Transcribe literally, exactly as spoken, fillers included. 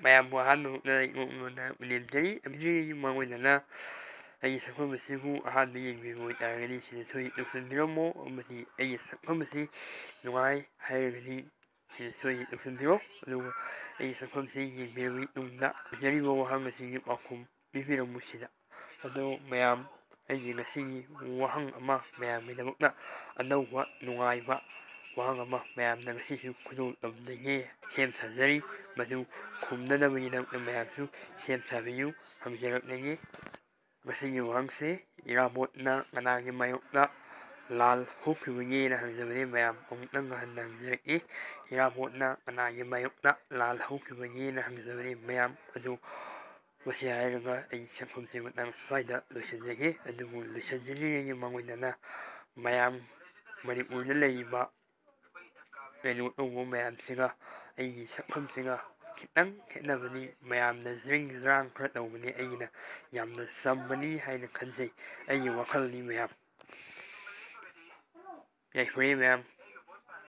ꯃꯌꯥꯝꯕꯨ ꯑꯍꯥꯟꯕꯃꯛꯇ ꯏꯃꯣꯠ ꯃꯣꯠꯅ ꯃꯤꯅꯦꯝꯖꯔꯤ꯫ ꯑꯃꯗꯤ ꯃꯥꯡꯑꯣꯏꯅꯅ ꯑꯩꯒꯤ ꯁꯛꯐꯝ ꯑꯁꯤꯕꯨ ꯑꯍꯥꯟꯕ ꯌꯦꯡꯕꯤꯕ ꯑꯣꯏꯇꯥꯔꯒꯗꯤ ꯁꯤꯗ ꯁꯣꯏ ꯇꯧꯁꯤꯟꯕꯤꯔꯝꯃꯣ, ꯑꯃꯗꯤ ꯑꯩꯒꯤ ꯁꯛꯐꯝ ꯑꯁꯤ ꯅꯨꯡꯉꯥꯏ ꯍꯥꯏꯔꯒꯗꯤ ꯁꯤꯗ ꯁꯣꯏ ꯇꯧꯁꯤꯟꯕꯤꯔꯣ꯫ ꯑꯗꯨꯒ ꯑꯩꯒꯤ ꯁꯛꯐꯝꯁꯤ ꯌꯦꯡꯕꯤꯔꯕ ꯃꯇꯨꯡꯗ ꯍꯪꯖꯔꯤꯕ ꯋꯥꯍꯪ ꯑꯁꯤꯒꯤ ꯄꯥꯎꯈꯨꯝ ꯄꯤꯕꯤꯔꯝꯃꯨ ꯁꯤꯗ꯫ ꯑꯗꯣ ꯃꯌꯥꯝ, ꯑꯩꯒꯤ ꯉꯁꯤꯒꯤ ꯋꯥꯍꯪ ꯑꯃ ꯃꯌꯥꯝꯒꯤꯗꯃꯛꯇ ꯑꯅꯧꯕ ꯅꯨꯡꯉꯥꯏꯕ ꯋꯥꯍꯪ ꯑꯃ ꯃꯌꯥꯝꯅ ꯉꯁꯤꯁꯨ ꯈꯨꯗꯣꯜ ꯇꯝꯖꯒꯦ ꯁꯦꯝ ꯁꯥꯖꯔꯤ꯫ ꯃꯗꯨ ꯈꯨꯝꯅꯅꯕꯒꯤꯗꯃꯛꯇ ꯃꯌꯥꯝꯁꯨ ꯁꯦꯝ ꯁꯥꯕꯤꯌꯨ꯫ ꯍꯪꯖꯔꯛꯂꯒꯦ꯫ ꯉꯁꯤꯒꯤ ꯋꯥꯍꯪꯁꯤ, ꯏꯔꯥꯕꯣꯠꯅ ꯀꯅꯥꯒꯤ ꯃꯥꯌꯣꯛꯇ ꯂꯥꯜ ꯍꯧꯈꯤꯕꯒꯦꯅ ꯍꯪꯖꯕꯅꯤ ꯃꯌꯥꯝ꯫ ꯑꯃꯨꯛꯇꯪꯒ ꯍꯟꯅ ꯍꯪꯖꯔꯛꯏ, ꯏꯔꯥꯕꯣꯠꯅ ꯀꯅꯥꯒꯤ ꯃꯥꯌꯣꯛꯇ ꯂꯥꯜ ꯍꯧꯈꯤꯕꯒꯦꯅ ꯍꯪꯖꯕꯅꯤ ꯃꯌꯥꯝ꯫ ꯑꯗꯨ ꯃꯁꯤ ꯍꯥꯏꯔꯒ ꯑꯩꯒꯤ ꯁꯛꯐꯝꯁꯤ ꯃꯇꯥꯡ ꯁ꯭ꯋꯥꯏꯗ ꯂꯣꯏꯁꯤꯟꯖꯒꯦ꯫ ꯑꯗꯨꯕꯨ ꯂꯣꯏꯁꯤꯟꯖꯗ꯭ꯔꯤꯉꯩꯒꯤ ꯃꯥꯡꯑꯣꯏꯅꯅ ꯃꯌꯥꯝ, ꯃꯅꯤꯄꯨꯔꯗ ꯂꯩꯔꯤꯕ ꯀꯩꯅꯣ ꯇꯧꯕ ꯃꯌꯥꯝꯁꯤꯒ ꯑꯩꯒꯤ ꯁꯛꯐꯝꯁꯤꯒ ꯈꯤꯇꯪ ꯈꯦꯠꯅꯕꯅꯤ꯫ ꯃꯌꯥꯝꯅ ꯖ꯭ꯔꯤꯡ ꯖ꯭ꯔꯥꯡ ꯈꯔ ꯇꯧꯕꯅꯤ, ꯑꯩꯒꯤꯅ ꯌꯥꯝꯅ ꯆꯝꯕꯅꯤ ꯍꯥꯏꯅ ꯈꯟꯖꯩ꯫ ꯑꯩꯒꯤ ꯋꯥꯈꯜꯅꯤ ꯃꯌꯥꯝ꯫ ꯌꯥꯏꯐꯔꯦ ꯃꯌꯥꯝ,